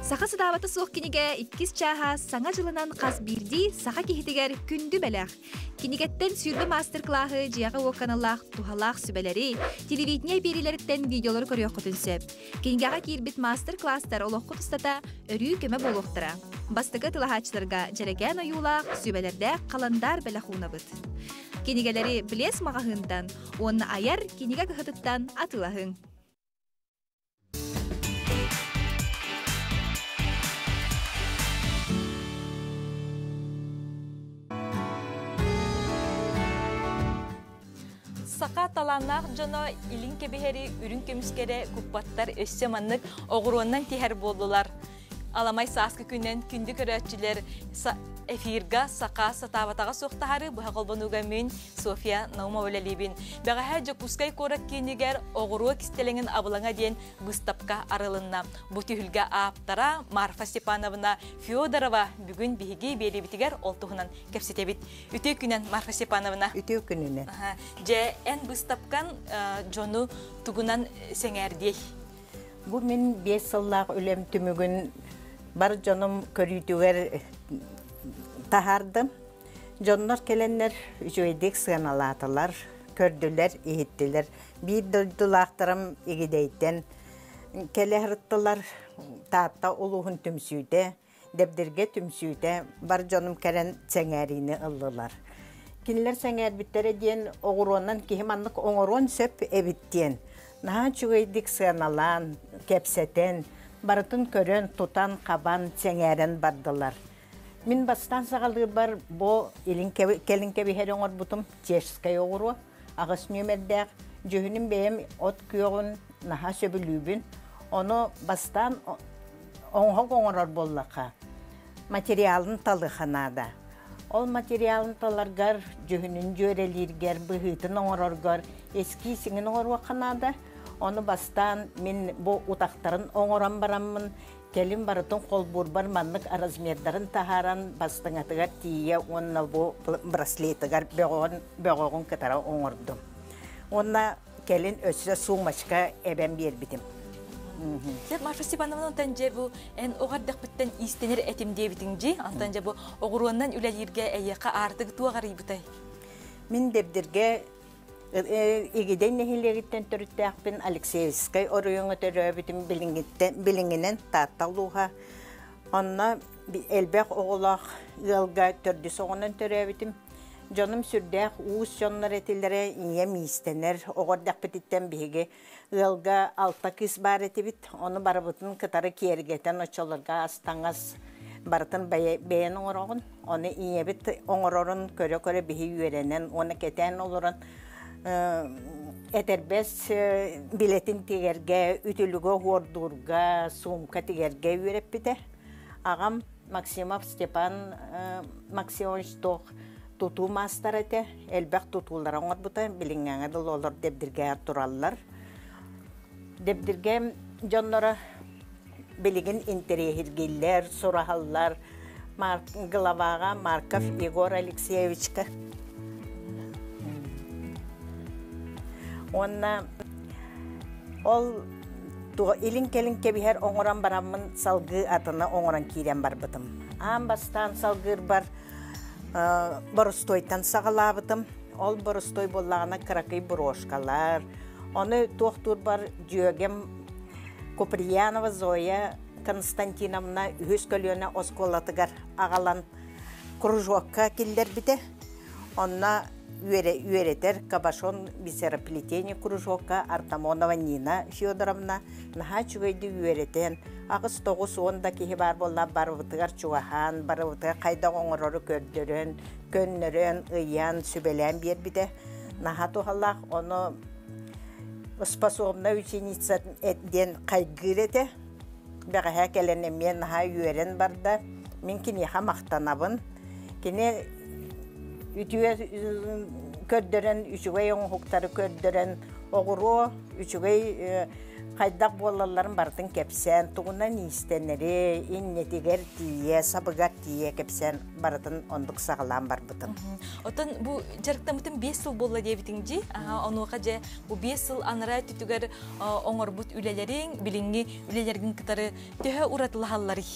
Саха сатаабата суох кинигэ иккис чааһа Саҥа дьылынан хас биирдии саха киһитигэр күндү бэлэх. Кинигэттэн 20 маастар-кылааһы дьиэҕэ-уокка аналлаах туһалаах сүбэлэри, телевидение биэриилэриттэн видеолары көрүөххүтүн сөп. Кинигэҕэ киирбит маастар-кылаастар олоххут устата өрүү көмө буолуохтара. Бастакы тылаһааччыларга дьэрэкээн ойуулаах, сүбэлэрдээх халандаар бэлэх уунабыт. Кинигэлэри Блес маҕаһыынтан уонна айар кинигэ кыһатыттан атыылаһыҥ. Саха талааннаах дьоно илин кэбиһэри үрүҥ көмүскэрэ куппаттар өссө маннык оҕуруоннан тиһэр буоллулар. Аламай сааскы күнүнэн күндү көрөөччүлэр эфирга саха сатаабатаҕа суох таһары быһа холбонууга мин Софья Наумова үлэлиибин. Бэҕэһээ Дьокуускай куорат киинигэр оҕуруо кистэлэҥин абылаҥа диэн быыстапка арылынна. Бу түһүлгэ ааптара Марфа Степановна Федорова бүгүн биһиги биэриибитигэр ол туһунан кэпсэтэбит. Үтүө күнэн, Марфа Степановна. Үтүө күнүнэн. Дьэ, эн быыстапкан дьону тугунан сэҥээрдиэй? Бу мин 5 сыллаах үлэм түмүгүн бар дьонум көрүүтүгэр таһаардым. Дьоннор кэлэннэр үчүгэйдик сыаналаатылар, көрдүлэр, иһиттилэр. Биир дойдулаахтарым Игидэйтэн кэлэ сырыттылар. Таатта улууһун түмсүүтэ, Дэбдиргэ түмсүүтэ бар дьонум кэлэн сэҥээриини ыллылар. Кинилэр сэҥээрбиттэрэ диэн оҕуруонан киһи маннык оҥоруон сөп эбит диэн наһаа үчүгэйдик сыаналаан, кэпсэтэн, барытын көрөн, тутан, хабан, сэҥээрэн бардылар. Мин бастаан саҕалыырбар бу илин кэлин кэбиһэри оҥорбутум чешскэй оҕуруо, аҕыс нүөмэрдээх. Дьүһүнүм бэйэм от күөҕүн наһаа сөбүлүүбүн. Ону бастаан оҥоһук оҥорор буоллахха, материалын талыха наада. Ол материалын таларгар, дьүһүнүн дьүөрэлииргэр, быһыытын оҥороргор эскиисиҥин оҥоруохха наада. Ону бастаан мин бу утахтарын оҥорон бараммын, кэлин барытын холбуурбар маннык размердарын таһааран бастыҥатыгар тиийэ уонна бу браслетыгар бөҕөҕүн, бөҕөҕүн кытары оҥордум. Уонна кэлин өссө сумочка эбэн биэрбитим. Дьэ, Марфа Степановна, онтон дьэ бу эн оҕо эрдэхпиттэн иистэнэр этим диэбитиҥ дии. Онтон дьэ бу оҕуруоннан үлэлииргэ эйиэхэ аартык туох арыйбытай? Мин Дэбдиргэ Игидэй нэһилиэгиттэн төрүттээхпин, Алексеевскай оройуоҥҥа төрөөбүтүм, билиҥҥинэн Таатта улууһа. Онно элбэх оҕолоох ыалга төрдүс оҕонон төрөөбүтүм. Дьонум сүрдээх уус дьоннор этилэрэ, ийэм иистэнэр, оҕо эрдэхпититтэн биһиги ыалга алта кыыс баар этибит, ону барыбытын кытары киэргэтэн оччолорго ас-таҥас барытын бэйэн оҥороҕун. Ону ийэбит оҥорорун көрө-көрө биһи үөрэнэн уонна кэтээн олорон этэрбэс билэтин тигэргэ, үтүлүгү оһуордуурга, суумка тигэргэ үөрэппитэ. Аҕам Максимов Степан Максимович туох тутуу маастара этэ, элбэх тутуулары оҥорбута, билиҥҥээҥҥэ дылы олор Дэбдиргэҕэ тураллар. Дэбдиргэ дьонноро билигин интэриэһиргииллэр, сураһаллар. Главаҕа Марков Егор Алексеевичка уонна ол илин-кэлин кэбиһэр оҥорон бараммын салгыы атыны оҥорон киирэн барбытым. Аан бастаан салгыырбар боростуойтан саҕалаабытым. Ол боростуой буоллаҕына кыракый брошкалар. Ону туохтуурбар дьүөгэм Куприянова Зоя Константиновна үһүс көлүөнэ оскуолатыгар аҕалан кружокка киллэрбитэ. Онно үөрэтэр Кабашон бисероплетение кружокка Артамонова Нина Федоровна наһаа үчүгэйдик үөрэтэн, 8-9 да киһи баар буолла барыбытыгар чугаһаан, барыбытыгар хайдах оҥорору көрдөрөн, көннөрөн, ыйан, сүбэлээн биэрбитэ. Наһаа туһалаах. Ону способная ученица диэн хайгыыр этэ. Бэҕэһээ кэлэн эмиэ наһаа үөрэн барда. Мин киниэхэ махтанабын. Кини үтүө көрдөрөн, үчүгэй оҥоһуктары көрдөрөн, оҕуруо үчүгэй. Хайдах буолалларын барытын кэпсээн, тугунан иистэнэри, иннэтигэр тиийэ, сабыгар тиийэ кэпсээн барытын оннук саҕалаан барбытым. Оттон бу дьарыктаммытым 5 сыл буолла диэбитиҥ дии. Онуоха дьэ бу 5 сыл анараа өттүгэр оҥорбут үлэлэриҥ, билиҥҥи үлэлэргин кытары төһө уратылаһалларый?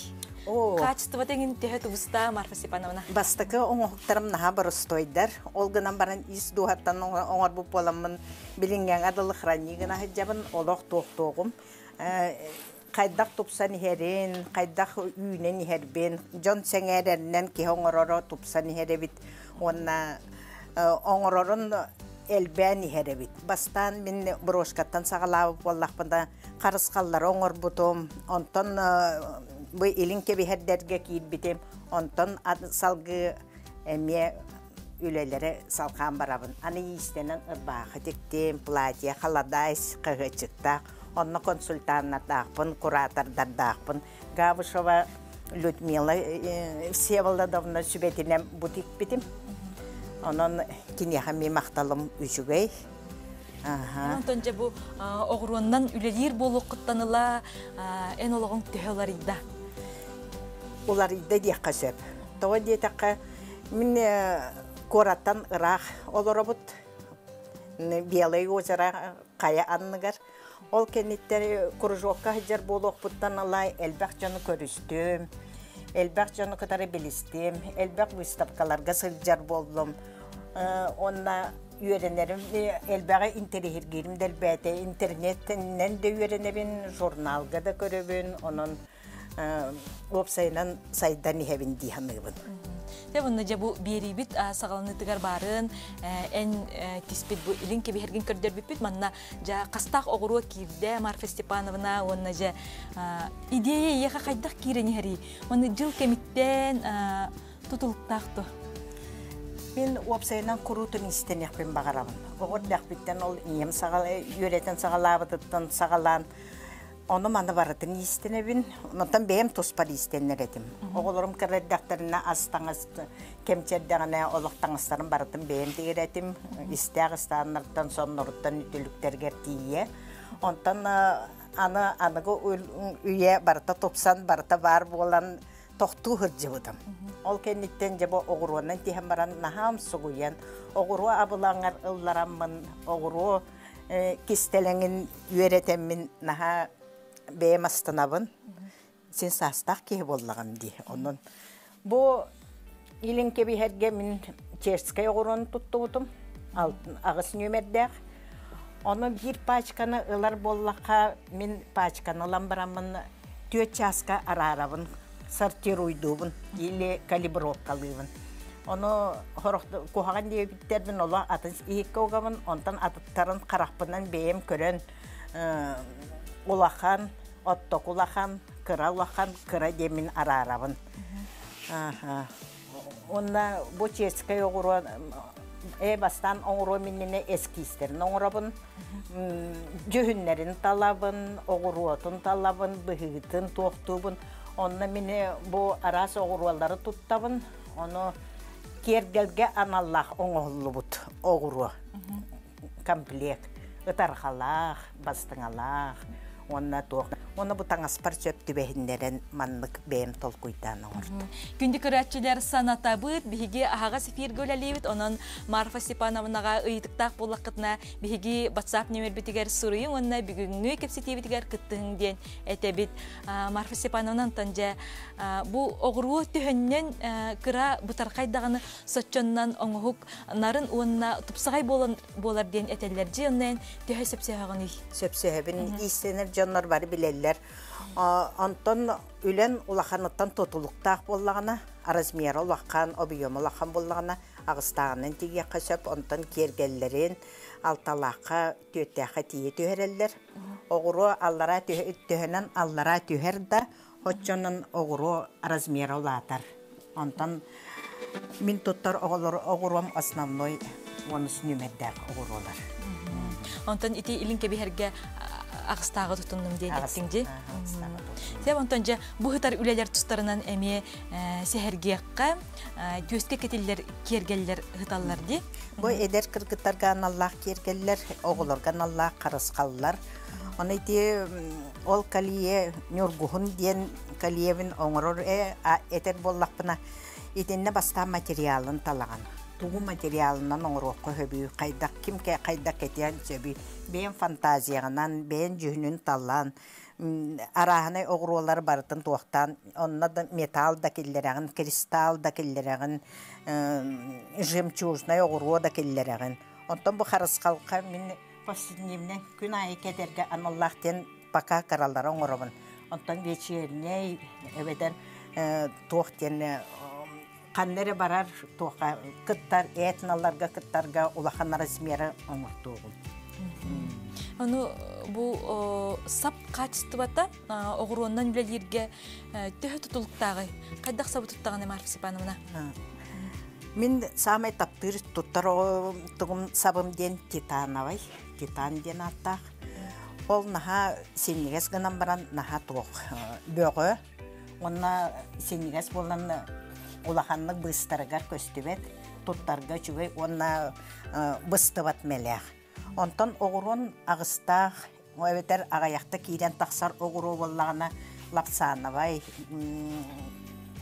Качество тэҥин төһө тубуста, Марфа Степановна? Бастакы оҥоһуктарым наһаа боростуойдар. Ол гынан баран ис дууһаттан оҥорбут буоламмын билиҥҥэҥэ дылы хранни гына сылдьабын, олох туохтуоҕум. Хайдах тупсан иһэрин, хайдах үүнэн иһэрбин, дьон сэҥээрэринэн киһи оҥороро тупсан иһэр эбит уонна оҥорорун элбээн иһэр эбит. Бастаан мин брошкаттан саҕалаабыт буоллахпына, харысхаллары оҥорбутум, онтон бу илин кэбиһэрдэргэ киирбитим, онтон салгыы эмиэ үлэлэри салҕаан барабын. Аны иистэнэн ырбаахы тиктим, платье, халадайс, хаһыаччыктаах, онно консультаннардаахпын, куратордардаахпын. Габышева Людмила Всеволодовна сүбэтинэн бу тикпитим. Онон киниэхэ эмиэ махталым үчүгэй. Онтон дьэ бу оҕуруоннан үлэлиир буолуоххуттан ыла эн олоҕуҥ төһө уларыйда? Уларыйда диэххэ сөп. Тоҕо диэтэххэ, мин куораттан ыраах олоробут. Белое озеро хайа анныгар. Ол кэнниттэн кружокка сылдьар буолуохпуттан ыла элбэх дьону көрүстүм, элбэх дьону кытары билистим, элбэх выставкаларга сылдьар буоллум. Уонна үөрэнэрим элбэҕи интэриэһиргиирим да элбээтэ. Интернеттэн да үөрэнэбин, журналга да көрөбүн, онон уопсайынан сайдан иһэбин дии саныыбын. Дьэ мунна дьэ бу биэриибит саҕаланыытыгар баарын эн тиспит бу илин кэбиһэргин көрдөрбүппүт манна дьэ хастаах оҕуруо киирдэ Марфа Степановна уонна дьэ идея эйиэхэ хайдах киирэн иһэрий уонна дьыл кэмиттэн тутулуктаах дуо? Мин уопсайынан куруутун истэниэхпин баҕарабын. Оҕо эрдэхпиттэн ол ийэм үөрэтэн саҕалаабытыттан саҕалаан Ону маны барытын иистэнэбин. Онтон бэйэм туспар иистэнэр этим. Оҕолорум кыра эрдэхтэринэ ас таҥас кэмчэрдэҕинэ олох таҥастарын барытын бэйэм тигэр этим. Истээх ыстааннартан, сонноруттан үтүлүктэргэр тиийэ. Онтон аны аныгы үйэ барыта тупсан, барыта баар буолан тохтуу сылдьыбытым. Ол кэнниттэн дьэ бу оҕуруонан тиһэн баран наһаа умсугуйан, оҕуруо абылаҥар ыллараммын, оҕуруо кистэлэҥин үөрэтэммин наһаа бэйэм астынабын. Син саастаах киһи буоллаҕым дии. Онон бу илин кэбиһэргэ мин чешскэй оҕуруону туттубутум. Аҕыс нүөмэрдээх. Ону биир пачканы ылар буоллахха, мин пачканы ылан бараммын түөрт чааска араарабын, сортируйдуубун или калибровкалыыбын. Ону сорох куһаҕан диэбиттэрбин олох атын иһиккэ угабын, онтон атыттарын харахпынан бэйэм көрөн улахан, оттоку улахан, кыра улахан, кыра диэммин араарабын. Уонна бу чешскэй оҕуруо бастаан оҥоруом иннинэ эскизтэрин оҥоробун, дьүһүннэрин талабын, оҕуруотун талабын, быһыытын туохтуубун. Онно мин бу араас оҕуруолары туттабын. Ону киэргэлгэ аналлаах оҥоһуллубут оҕуруо комплект ытарҕалаах, бастыҥалаах уонна туох уонна бу таҥаспар сөп түбэһиннэрэн маннык бэйэм толкуйдаан оҥордум. Күндү көрөөччүлэр санатабыт, биһиги аһаҕас эфиргэ үлэлиибит, онон Марфа Степановнаҕа ыйытыктаах буоллаххытына биһиги WhatsApp нөмербитигэр суруйуҥ уонна бүгүҥҥү кэпсэтиибитигэр кыттыһыҥ диэн этэбит. Марфа Степановна онтон дьэ бу оҕуруо төһөннөн кыра бытархай даҕаны соччоннон оҥоһук нарын уонна тупсаҕай буолан буолар диэн этэллэр дьи онно төһө сөпсөһөҕүнүй? Сөпсөһөбүн иистэнэр дьоннор бары билэллэр. Онтон үлэн улаханыттан тутулуктаах буоллаҕына, размера улахан, объема улахан буоллаҕына, аҕыстааҕынан тигиэххэ сөп, онтон киэргэллэрин алталаахха, түөртээххэ тиийэ түһэрэллэр. Оҕуруо аллараа төһөнөн аллараа түһэр да, оччонон оҕуруо размера улаатар. Онтон мин туттар оҕолор оҕуруом основной уонус нүмердээх оҕуруолар. Онтон ити илин кэбиһэргэ аҕыстааҕы тутуннум диэн эттиҥ дии. Сеп онтон дьэ бу ыһытар үлэлэр тустарынан эмиэ сэһэргиэххэ түөскэ кэтиллэр киэргэллэр ыһыталлар дии. Бу эдэр кыргыттарга аналлаах киэргэллэр, оҕолорго аналлаах харысхаллар. Оны ити ол калие ньургуһун диэн калиебин оҥорор этэр буоллахпына, итиннэ бастаан материалын талаҕын. Тугу материалынан оҥоруохха сөбүй, хайдах ким хайдах кэтиэн сөбүй, бэйэн фантазияҕынан, бэйэн дьүһүнүн талан, арааһынай оҕуруолары барытын туохтаан, онно да металл да киллэрэҕин, кристалл да киллэрэҕин, жемчужнай оҕуруо да киллэрэҕин. Онтон бу харысхалга мин повседневнай күн аайы кэтэргэ аналлаах диэн пока кыралары оҥоробун. Онтон вечернэй эбэтэр туох диэн ханна эрэ барар туохха кыттар этноларга кыттарга улахан размеры оҥортуоҕум. Ону бу сап качествота оҕуруоннан үлэлииргэ төһө тутулуктааҕый? Хайдах сабы туттаҕын Марфа Степановна? Мин саамай таптыыр туттар тугум сабым диэн титановай, титан диэн ааттаах. Ол наһаа синньигэс гынан баран наһаа туох бөҕө уонна синньигэс буолан улаханнык быыстарыгар көстүбэт, туттарга үчүгэй уонна быстыбат мэлээх. Онтон оҕуруон аҕыстаах эбэтэр аҕыйахта киирэн тахсар оҕуруо буоллаҕына лапсановай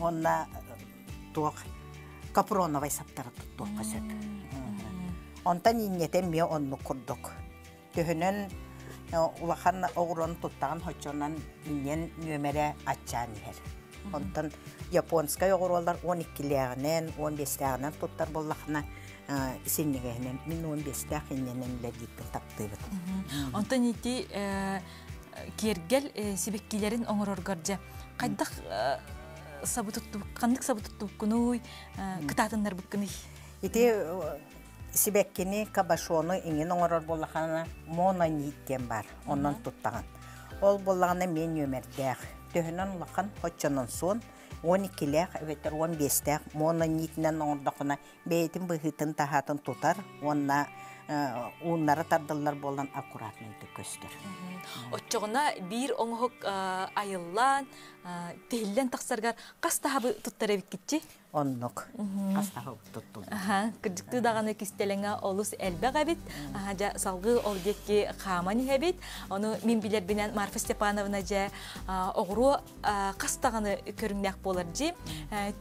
уонна туох капроновай саптары туттуохха сөп. Онтон инньэтэ эмиэ оннук курдук. Төһөнөн улахан оҕуруон туттаҕын хоччонон инньэн нүөмэрэ аччаан иһэр. Онтон японскай оҕуруолар 12-лээҕинэн, 15-лээҕинэн туттар буоллахына синньигэһинэн мин 15-тээх инньэнэн үлэлиирбин таптыыбын. Онтон ити киэргэл сибэккилэрин оҥороргор дьэ хайдах сабы ханнык сабы туттубуккунуй, кытаатыннарбыккыный? Ити сибэккини, кабошону иҥин оҥорор буоллахына мононит диэн баар, онон туттаҕын. Ол буоллаҕына эмиэ нүөмэрдээх. Төһөнөн улахан, оччонон суон, 12-лээх эбэтэр 15-тээх мононитинэн оҥордоххуна бэйэтин быһыытын-таһаатын тутар уонна ууннара тардыллар буолан аккуратнайдык көстөр. Оччоҕуна биир оҥоһук айыллаан, тиһиллэн тахсаргар хас таһабы туттар эбиккитчи? Оннук. Хас таһабы туттуллар. Кырдьыктыы даҕаны кистэлэҥэ олус элбэх эбит. Дьэ, салгыы ол диэки хааман иһэбит. Ону мин билэрбинэн Марфа Степановна дьэ оҕуруо хас даҕаны көрүҥнээх буолар дьи.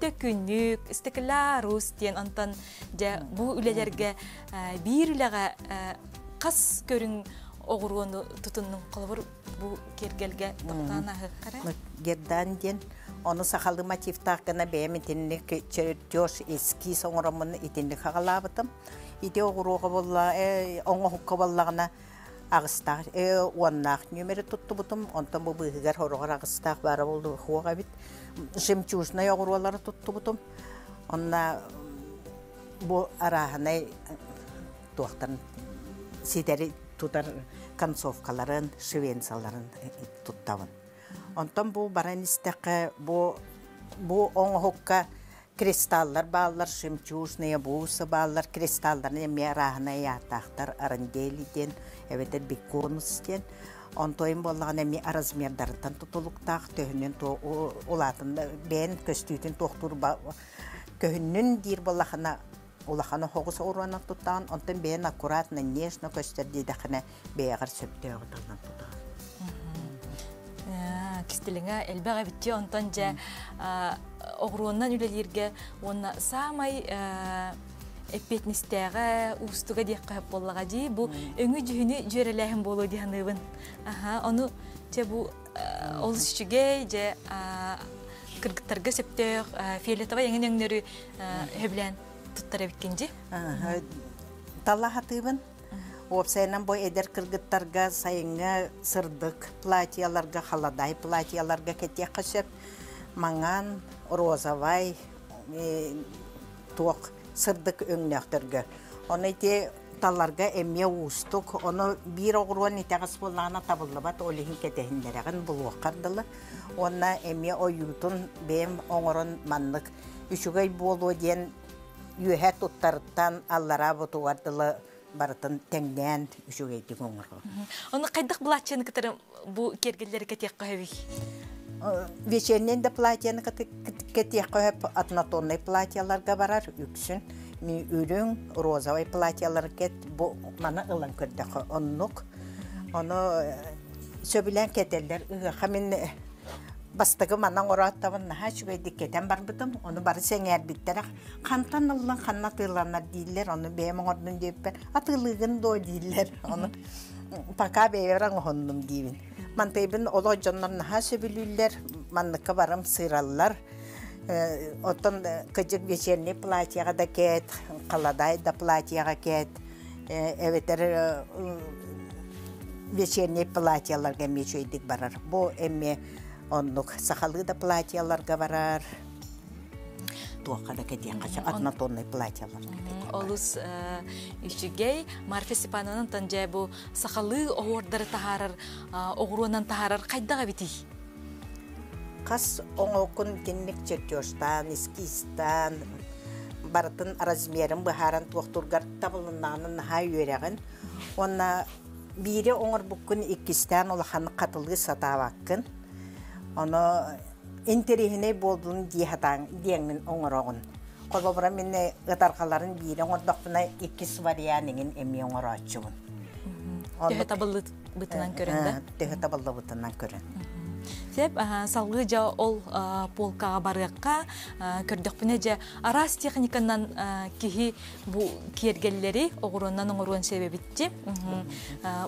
Төкүнүк, стеклярус диэн онтон дьэ бу үлэлэргэ биир үлэҕэ хас көрүҥ оҕуруону тутуннуҥ холобур бу киэргэлгэ тохтоон аһыаххара. Гердан диэн ону сахалыы мотивтаах гына бэйэм итинник чертеж эскиз оҥороммун итинник аҕалаабытым. Ити оҕуруоҕа буолла оҥоһукка буоллаҕына аҕыстаах уоннаах нүөмэри туттубутум. Онтон бу быыһыгар хороҕор аҕыстаах баара буолуох эбит. Жемчужнай оҕуруолары туттубутум. Онно бу арааһынай туохтан ситэри тутар концовкаларын, швенцаларын туттабын. Онтон бу баран истэххэ, бу бу оҥоһукка кристаллар бааллар, жемчужные бусы бааллар, кристалларын эмиэ арааһынай ааттаахтар, арандели диэн, эбэтэр биконус диэн. Онтойун буоллаҕына эмиэ размердарыттан тутулуктаах, төһөнөн улаатын бэйэн көстүүтүн туохтуур көһүннүн диир буоллахына улахан оһоҕус оруонан туттаҕын, онтон бэйэн аккуратно, нежно көстөр диэтэххинэ бэйэҕэр сөптөөҕү талан тутаҕын. Кистэлэҥэ элбэх эбитти, онтон дьэ оҕуруоннан үлэлииргэ уонна саамай эппиэтинэстээҕэ, уустуга диэххэ сөп буоллаҕа дии. Бу өҥү-дьүһүнү дьүөрэлээһин буолуо дии саныыбын. Аха, ону дьэ бу олус үчүгэй, дьэ кыргыттарга сөптөөх фиолетовай эҥин өҥнөрү сөбүлээн туттар эбиккин дии. Тала хатыыбын. Уопсайынан бу эдэр кыргыттарга сайыҥҥы сырдык платьеларга, халадай платьеларга кэтиэххэ сөп. Маҥан, розовай, туох сырдык өҥнөөхтөргө. Ону ити таларга эмиэ уустук. Ону биир оҕуруон итэҕэс буоллаҕына табыллыбат, ол иһин кэтэһиннэрэҕин булуоххар дылы. Уонна эмиэ ойуутун бэйэм оҥорон маннык үчүгэй буолуо диэн үөһэ туттарыттан аллараа бутугар дылы барытын тэҥнээн үчүгэйдик оҥорор. Ону хайдах былааччыны кытары бу киэргэллэри кэтиэххэ сөбүй? Вечерний да платьяны кэтиэххэ сөп, однотонный платьяларга барар үксүн. Үрүҥ, розовый платьялары кэт, бу маны ылан көрдөххө оннук. Ону. Сөбүлээн кэтэллэр. Ыһыахха мин бастакы манан оҥороттабын наһаа үчүгэйдик кэтэн барбытым. Ону бары сэҥээрбиттэрэ. Хантан ыллан ханна атыыланар дииллэр. Ону бэйэм оҥордум диэбиппэр атыылыыгын дуо дииллэр. Ону пока бэйэбэр оҥоһуннум диибин. Мантыйбын олох дьоннор наһаа сөбүлүүллэр, манныкка барым сыыраллар. Оттон кыдьык вечерний платьеҕа да кээт, халадай да платьеҕа кээт, эбэтэр вечерний платьеларга эмиэ үчүгэйдик барар. Бу эмиэ оннук сахалыы да платьеларга барар, туохха да кэтиэххэ сөп, однотонный платьеларга кэтиэххэ. Олус үчүгэй. Марфа Степановна дьэ бу сахалыы оһуордары таһаарар, оҕуруонан таһаарар хайдах эбитий? Хас оҥоокун итинник чертежтаан, эскизтаан, барытын размерын быһааран туохтуургар табылыннаҕына наһаа үөрэҕин. Уонна биири оҥорбуккун иккистээн улаханнык хатылыы сатаабаккын. Ону интэриэһинэй буоллун дии сатаан диэҥҥин оҥороҕун. Холобура мин ытарҕаларын биири оҥордохпуна иккис вариант иҥин эмиэ оҥорооччубун. Төһө табыллыбытынан көрөн да? Төһө табыллыбытынан көрөн. Сеп, салгыы дьэ ол полкаҕа барыахха, көрдөхпүнэ дьэ араас техниканан киһи бу киэргэллэри оҕуруоннан оҥоруон сөп эбитчи.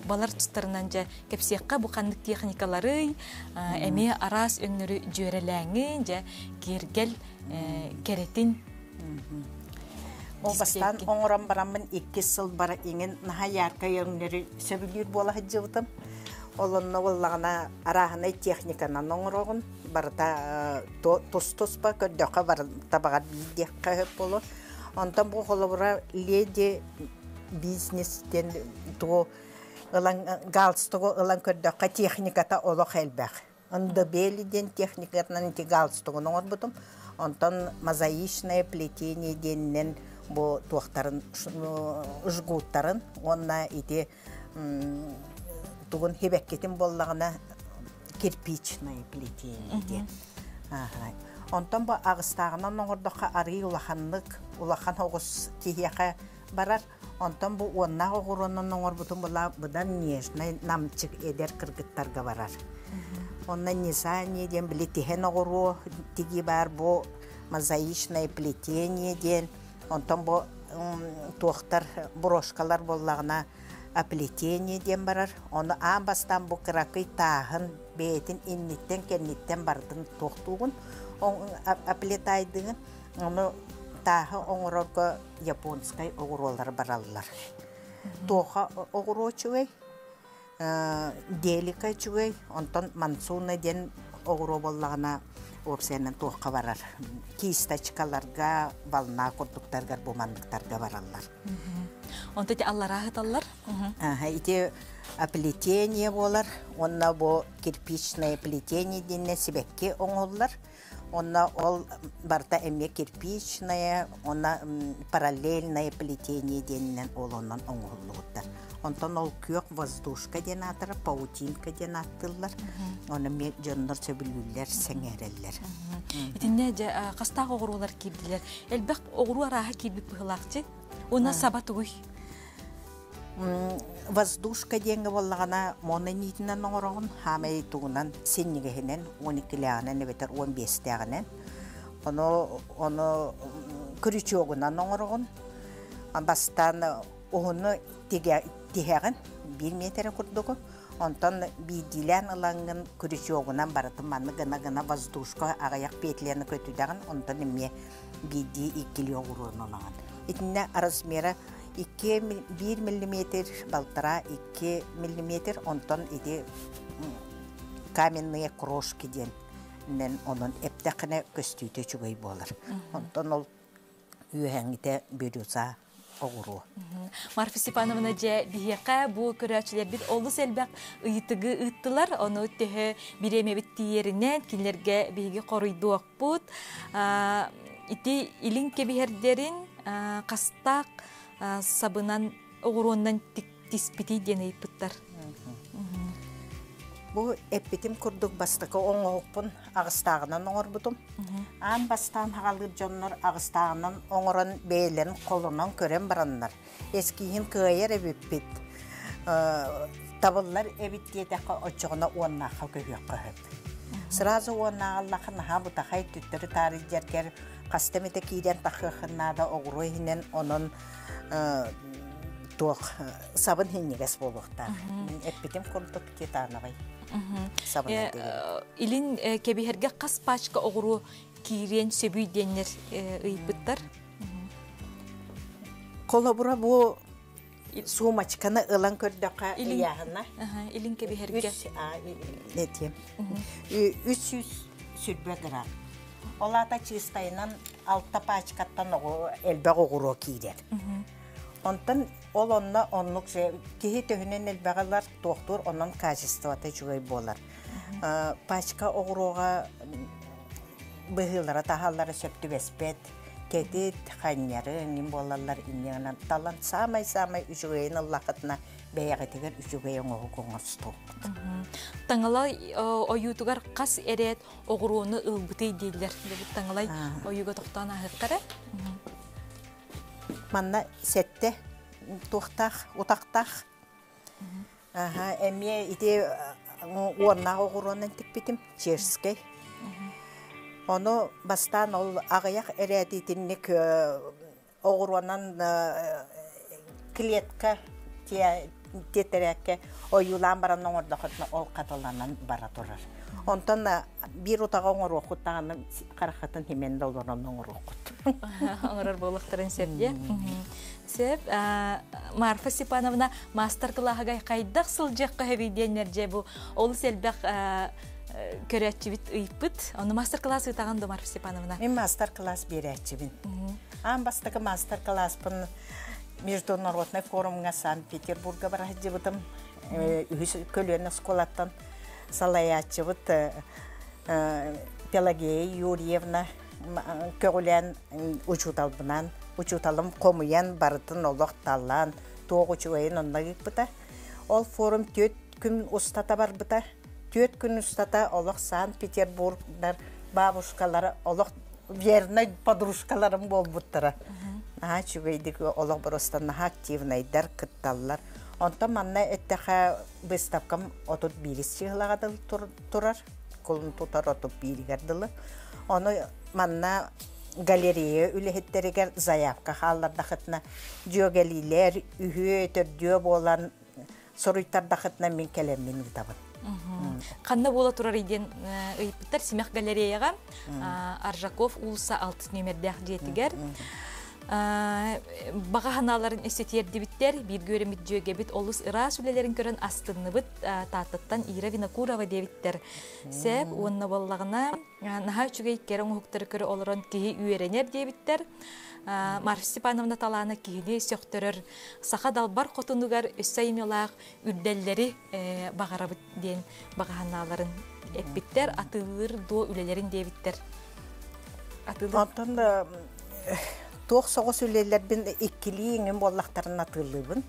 Балар тустарынан дьэ кэпсиэххэ бу ханнык техникаларый, эмиэ араас өҥнөрү дьүөрэлээҥи, дьэ киэргэл кэрэтин Ол бастаан оҥорон бараммын иккис сыл бара иҥин наһаа яркай өҥнөрү сөбүлүүр буола сылдьыбытым. Ол онно буоллаҕына арааһынай техниканан оҥороҕун, барыта тус-туспа көрдөххө барыта баҕар биир диэххэ сөп буолуо. Онтон бу холобура леди бизнес диэн тугу ылан галстугу ылан көрдөххө техниката олох элбэх. Ндобели диэн техникатынан ити галстугун оҥорбутум. Онтон мозаичное плетение диэнинэн бу туохтарын жгуттарын уонна ити тугун хибэккитин буоллаҕына кирпичное плетение диэн. Онтон бу аҕыстааҕынан оҥордоххо арыый улаханнык улахан оҕус киһиэхэ барар. Онтон бу уоннаах оҕуруонан оҥорбутум була быдан нежнай намчык эдэр кыргыттарга барар. Онно низание диэн били тиһэн оҕуруо тигии баар бу мозаичное плетение диэн онтон бу туохтар брошкалар буоллаҕына оплетение диэн барар. Ону аан бастаан бу кыракый тааһын бэйэтин инниттэн кэнниттэн барытын туохтуугун оплетайдыгын ону тааһы оҥорорго японскай оҕуруолар бараллар. Туоха оҕуруо үчүгэй, делика үчүгэй, онтон мансуна диэн оҕуруо буоллаҕына уопсайынан туохха барар. Кисточкаларга, волна курдуктаргар бу манныктарга бараллар. Онто ити аллараа ыһыталлар? Ити оплетение буолар, уонна бу кирпичное плетение диэннэ сибэкки оҥоһуллар. Онно ол барыта эмиэ кирпичное уонна параллельное плетение диэнинэн ол онон оҥоһуллубуттар. Онтон ол күөх воздушка диэн аатара, паутинка диэн ааттыыллар. Ону эмиэ дьоннор сөбүлүүллэр, сэҥээрэллэр. Итиннэ дьэ хастаах оҕуруолар киирдилэр. Элбэх оҕуруо арааһа киирбит быһыылаахчы. Уонна саба тугуй? Воздушка диэҥҥэ буоллаҕына моно ниитинэн оҥороҕун, хаамай тугунан синньигэһинэн, 12-лээҕинэн эбэтэр 15-тээҕинэн. Ону, ону крючогунан оҥороҕун. Бастаан уһуну тиһэҕин, биир миэтэрэ курдугу. Онтон биирдиилээн ылаҥҥын крючогунан барытын маннык гына-гына воздушка аҕыйах петляны көтүтэҕин, онтон эмиэ биирдии иккилии оҕуруону ылаҕын. Итиннэ размера 2 1 миллиметр, балтараа 2 миллиметр, онтон ити каменные крошки диэн онон эптэххинэ көстүүтэ үчүгэй буолар. Онтон ол үөһэҥҥитэ бирюза оҕуруо. Марфа Степановна дьэ биһиэхэ бу көрөөччүлэрбит олус элбэх ыйытыгы ыыттылар. Ону төһө бириэмэбит тиийэринэн кинилэргэ биһиги хоруйдуохпут. Ити илин кэбиһэрдэрин хастаах сабынан оҕуруоннан тиспитий диэн ыйыппыттар. Бу эппитим курдук бастакы оҥоһукпун аҕыстааҕынан оҥорбутум. Аан бастаан хаҕалыыр дьоннор аҕыстааҕынан оҥорон бэйэлэрин холонон көрөн бараннар, эскиһин кыайар эбиппит. Табыллар эбит диэтэххэ, оччоҕуна уоннаахха көһүөххэ сөп. Сразу уоннааҕаллаха наһаа бытахай түттэри таары дьэргэр хаста эмитэ киирэн тахыаххын наада оҕуруо иһинэн онон туох сабын хинньигэс буолуохтаах. Мин эппитим курдук титановай сабынан тигэрим. Илин кэбиһэргэ хас пачка оҕуруо киириэн сөбүй диэннэр ыйыппыттар. Холобура бу Суумачканы ылан көрдөххө ыйааһына илин кэбиһэргэ этиэм 320 грамм. Ол аата чыыстайынан алта пачкаттан элбэх оҕуруо киирэр. Онтон ол онно оннук киһи төһүнэн элбэҕи ылар, туохтуур онон качествота үчүгэй буолар. Пачка оҕуруоҕа быһыылара таһаллара сөп түбэспэт кэтит ханньары эҥин буолаллар инньэ гынан талан саамай-саамай үчүгэйин ыллаххытына бэйэҕитигэр үчүгэй оҥоһук оҥостуоххут. Таҥалай ойуутугар хас эрээт оҕуруону ылбытый дииллэр. Таҥалай ойууга тохтоон ааһыахтара. Манна сэттэ туохтаах утахтаах Аха, эмиэ ити уоннаах оҕуруонан тикпитим, чешскэй. Ону бастаан ол аҕыйах эрээт итинник оҕуруонан клетка тиэтэрээккэ ойуулаан баран оҥордоххутуна ол хатыланан бара турар. Онтон биир утаҕы оҥоруоххут даҕаны хараххытын химэн да олорон оҥоруоххут. Оҥорор буолуохтарын сөп диэ. Сөп. Марфа Степановна маастар-кылааһыгар хайдах сылдьыахха сөбүй диэннэр дьэ бу олус элбэх көрөөччүбүт ыйыппыт. Ону мастер-класс ыытаҕын да Марфа Степановна? Мин мастер-класс биэрээччибин. Аан бастакы мастер-класспын Международный форумҥа Санкт-Петербурга бара сылдьыбытым. Үһүс көлүөнэ оскуолаттан салайааччыбыт Пелагея Юрьевна көҕүлээн учууталбынан, учууталым хомуйан барытын олох таллаан, туох үчүгэйин онно ыыппыта. Ол форум түөрт күн устата барбыта. Түөрт күн устата олох Санкт-Петербургдар бабушкалара олох вернай подружкаларым буолбуттара. Наһаа үчүгэйдик олох просто наһаа активнайдар кытталлар. Онтон манна эттэхэ выставкам 31 чыһылаҕа турар. Кулун тутар 31-гэр дылы. Ону манна галерея үлэһиттэригэр заявка хааллардахытына дьүөгэлиилэр үһүө төрдүө буолан суруйтардахытына мин кэлэммин ыытабын. Ханна буола турарый диэн ыйыппыттар Симэх галереяҕа Аржаков уулусса 6 нүөмэрдээх дьиэтигэр. Баҕа санааларын өссө тиэрдибиттэр, бииргэ үөрэммит дьүөгэбит олус ыраас үлэлэрин көрөн астынныбыт Тааттаттан Ира Винокурова диэбиттэр. Сөп уонна буоллаҕына наһаа үчүгэй кэрэ оҥоһуктары көрө олорон киһи үөрэнэр диэбиттэр. Марфа Степановна талаана киһини сөхтөрөр саха далбар хотунугар өссө айымньылаах үрдэллэри баҕарабыт диэн баҕа санааларын эппиттэр, атыылыыр дуо үлэлэрин диэбиттэр. Атыылыыр. Онтон туох соҕус үлэлэрбин иккилии иҥин буоллахтарын атыылыыбын.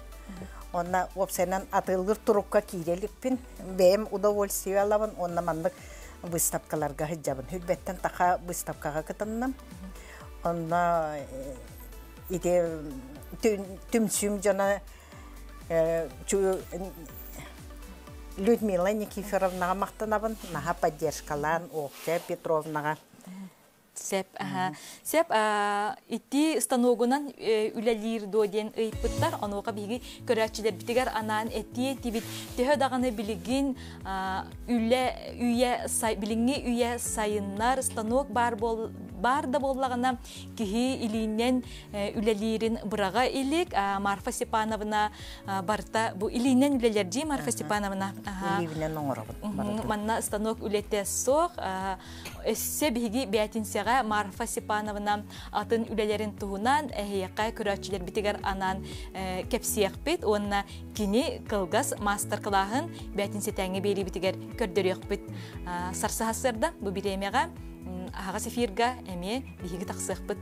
Онно уопсайынан атыылыыр турукка киирэ иликпин. Бэйэм удовольствие алабын уонна маннык выставкаларга сылдьабын. Хүрбэттэн таха выставкаҕа кытынным. Онно ити түмсүүм дьоно Людмила Никифоровнаҕа махтанабын, наһаа поддержкалаан Октя Петровнаҕа. Сөп, аха. Сөп, ити станогунан үлэлиир дуо диэн ыйыппыттар. Онуоха биһиги көрөөччүлэрбитигэр анаан этии этибит. Төһө даҕаны билигин үлэ үйэ билиҥҥи үйэ сайыннар станок баар буол баар да буоллаҕына киһи илиинэн үлэлиирин быраҕа илик. Марфа Степановна барыта бу илиинэн үлэлэр дии Марфа Степановна. Илиибинэн оҥоробут. Манна станок үлэтэ суох. Өссө биһиги бээтинсэҕэ Марфа Степановна атын үлэлэрин туһунан эһиэхэ көрөөччүлэрбитигэр анаан кэпсиэхпит уонна кини кылгас маастар-кылааһын бээтинсэтээҥҥи биэриибитигэр көрдөрүөхпүт. Сарсыһа сырда бу бириэмэҕэ аһаҕас эфирга эмиэ биһиги тахсыахпыт.